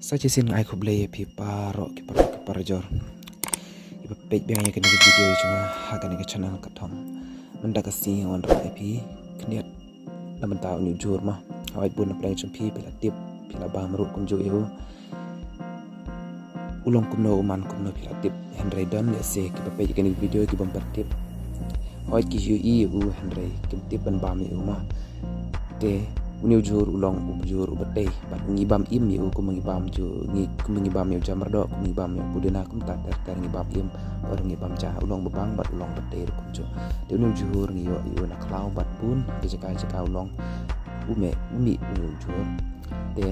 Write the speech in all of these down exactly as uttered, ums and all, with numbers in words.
Sa shisien nga ai khublei ïa phi baroh ki paralok ki parajor kiba peit biang ïa kane ka video jong nga ha kane ka channel ka thong. Mynta ka sngi nga wanrah ïa phi khyndiat na bynta une u jhur mo. Hooid, bun na pdeng jong phi phi la tip, phi la bam ruh kumjuh ïa u. U long kumno, u man kumno phi la tip. Hynrei don lehse kiba peit ïa kane ka video ki bym pat tip. Hooid, ki ïohi ïa u hynrei kim tip ban bam ïa u mo. Te une u jhur u long u jhur uba tei bad ngi bam im ïa u kumba ngi bam ju ngi kumba ngi bam ïa u jamrdo, kumba ngi bam ïa u pudina, kumta ter ter ngi bam im. Bad ngi bam ja, u long uba bang bad u long uba tei ruh kumjuh. Te une u jhur ngi ïoh ïa u na khlaw bad bun ki jaka jaka u long u mih, u mih une u jhur. Te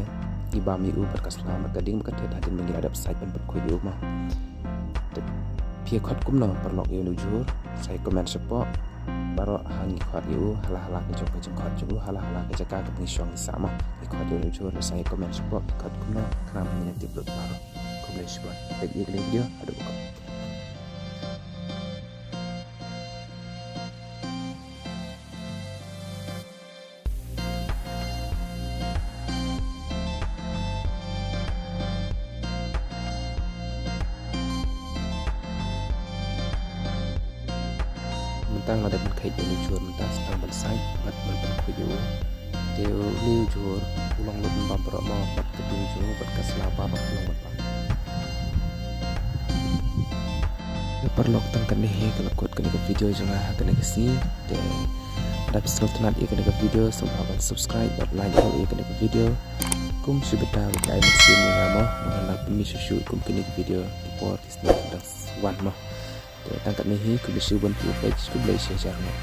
ngi bam ïa u bad ka sla bad ka ding bad ka thied hadien ba ngi la dep sait ban pynkhuid ïa u mo. Te phi ïa khot kumno paralok ïa une u jhur? Sa ïa comment shapoh. Baroh ha ngi khot ïa u ha la ha la ka jong ka jingkhot jong u, ha la ha la ka jaka kaba ngi shong ngi sah mo. Ngi khot ïa une u jhur, sa ïa comment shapoh phi khot kumno, khnang ba ngin ïa tip lut baroh. Khublei shibun. Peit ïa kane ka video haduh ba kut. Mynta nga la dep ban kheit ïa une u jhur, mynta sa tang ban sait bad ban pynkhuid ïa u. Te une u jhur u long lut ban bam baroh mo, bad ka ding jong u bad ka sla baroh u long ban bam. Ïa paralok, tang kane hi ka la kut kane ka video jong nga ha kane ka sngi. Te lada phi sngewtynnat ïa kane ka video, sngewbha ban subscribe bad like ïa kane ka video. Kum shu bynta ba phi ai mynsiem ïa nga mo, ba ngan nang pynmih shuh shuh kum kine ki video ki por ki sngi kiba dang wan mo. Te tang kane hi, khublei shibun ïa phi, khublei shihajar nguh.